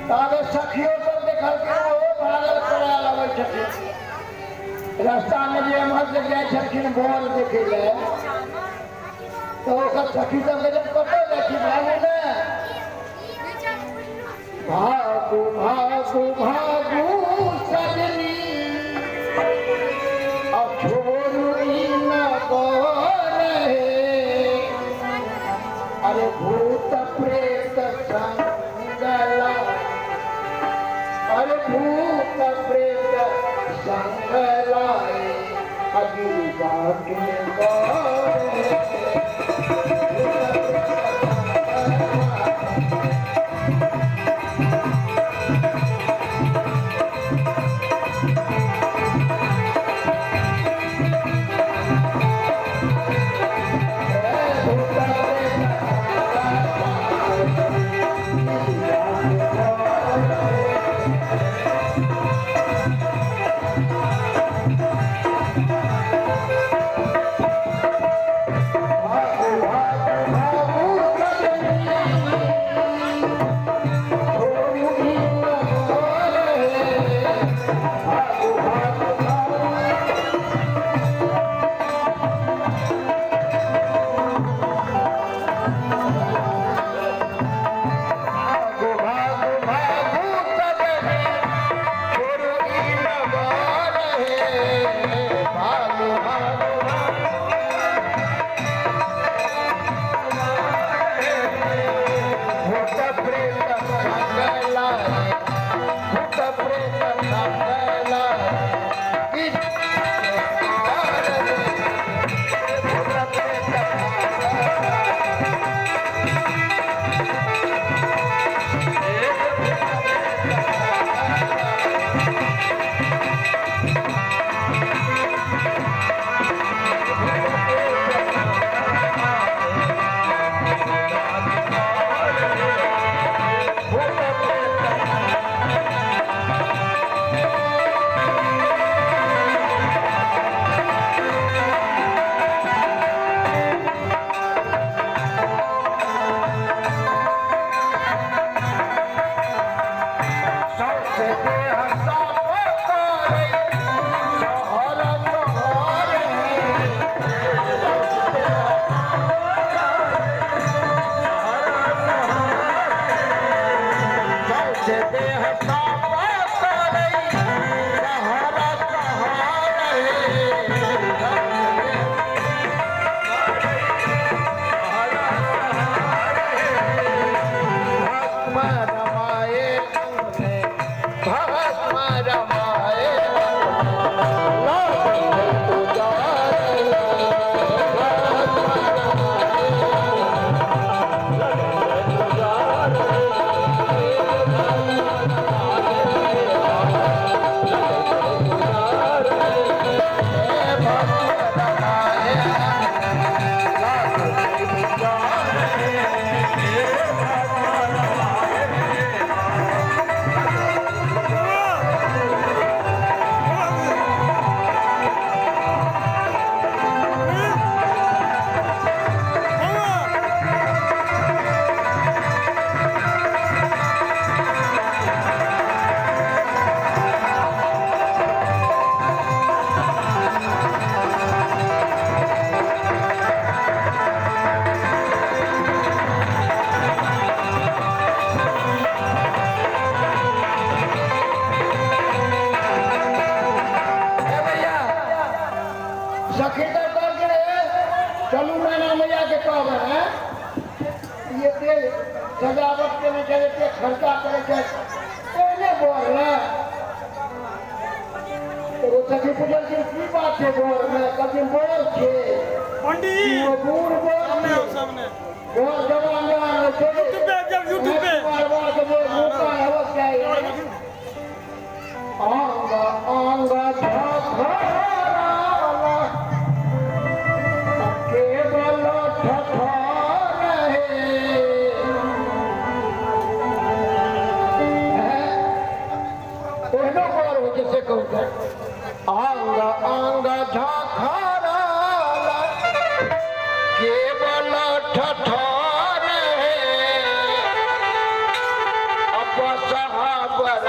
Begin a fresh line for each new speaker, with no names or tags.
ताबे सखियो सब देखलखिन ओहो भागल करायल अबै छथिन। रास्तामे जे एम्हर से जाइ छलखिन बॉल देखै लए, तऽ ओकर सखी सब कहै कतऽ जाइ छी, भागू ने, भागू भागू भागू सजनी, अब छोड़ू ई नगर हे। अरे भूत प्रेत संगला, अरे भूत प्रेत संग लाए, अगिला के बर। सखी तऽ कहलकै, चलू मैना मैया के कहबै, हैं एते सजावट केने छै, एते खर्चा करै छै, एहने बर ने। एगो सखी पुछलखिन, की बात छै बर मे? कहलखिन, बर छै
पंडित
ओ बूढ़ बर
सामने
छै।
आओ, सामने।
बर जवान जवान होइ छै।
यूट्यूब पे आबि जाओ, यूट्यूब पे।
कुमार बर के बर मोटा हेबाक चाही। अंग अंग झखराला केवल ठठर हे। एहनो बर होइ छै से कहू तऽ? अंग अंग झखराला केवल ठठर हे। साहब।